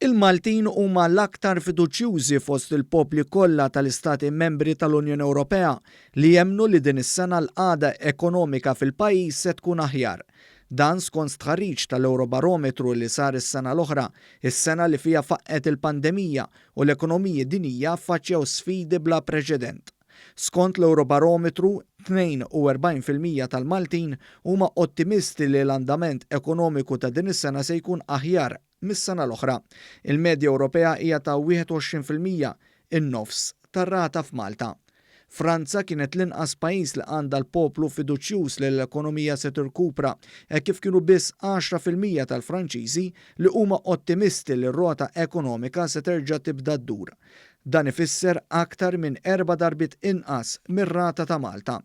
Il-Maltin huma l-aktar fiduċjużi fost il-popli kollha tal-Istati Membri tal-Unjoni Ewropea li jemmnu li din is-sena l-qagħda ekonomika fil-pajjiż se tkun aħjar. Dan skont stħarriġ tal-Ewrobarometru li sar is-sena l-oħra, is-sena li fiha faqqgħet il-pandemija u l-ekonomiji dinjija ffaċċjaw sfidi bla preċedent. Skont l-Ewrobarometru, 42% tal-Maltin huma ottimisti li l-andament ekonomiku ta' din is-sena se jkun aħjar mis-sena l-oħra. Il-medja Ewropea hija ta' 21%, in-nofs tar-rata f'Malta. Franza kienet l-inqas pajjiż li għandha l-poplu fiduċjuż li l-ekonomija se tirkupra, hekk kif kienu biss 10% tal-Franċiżi li huma ottimisti li r-rota ekonomika se terġa' tibda ddur. Dan ifisser aktar minn erba' darbiet inqas mir-rata ta' Malta.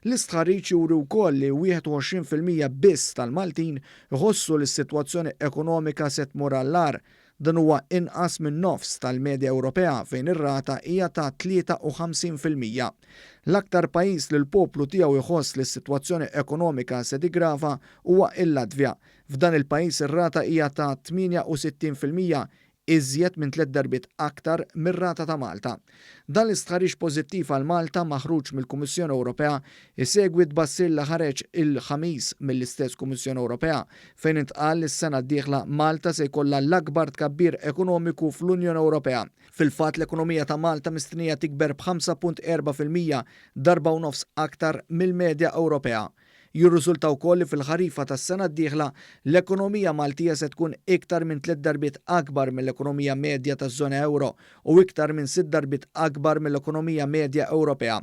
L-istħarriġ juri wkoll li 21% biss tal-Maltin iħossu li s-sitwazzjoni ekonomika se tmur għall-agħar. Dan huwa inqas minn nofs tal-medja Ewropea fejn ir-rata hija ta' 53%. L-aktar pajjiż li l-poplu tiegħu jħoss li s-sitwazzjoni ekonomika se tigrava huwa l-Latvja. F'dan il-pajjiż ir-rata hija ta' 68%, iżjed minn tliet darbiet aktar mir-rata ta' Malta. Dan l-istħarriġ pożittiv għal Malta maħruġ mill-Kummissjoni Ewropea isegwi tbassir li ħareġ il-Ħamis mill-istess Kummissjoni Ewropea fejn intqal li s-sena d-dieħla Malta se jkollha l-akbar tkabbir ekonomiku fl-Unjoni Ewropea. Fil-fatt l-ekonomija ta' Malta mistennija tikber b'5.4%, darba u nofs aktar mill-medja Ewropea. Jirriżulta wkoll li fil-ħarifa tas-sena d-dieħla, l-ekonomija Maltija se tkun iktar minn tliet darbiet akbar mill-ekonomija medja taż-żona ewro u iktar minn sitt darbiet akbar mill-ekonomija medja Ewropea.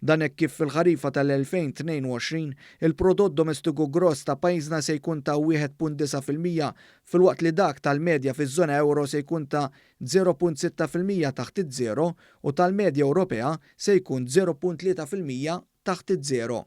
Dan hekk kif fil-ħarifa tal-2022, il-prodott domestiku gross ta' pajjiżna se jkun ta' 1.9% filwaqt li dak tal-medja fiż-żona ewro se jkun ta' 0.6% taħt iż-żero u tal-medja Ewropea se jkun 0.3% taħt iż-żero.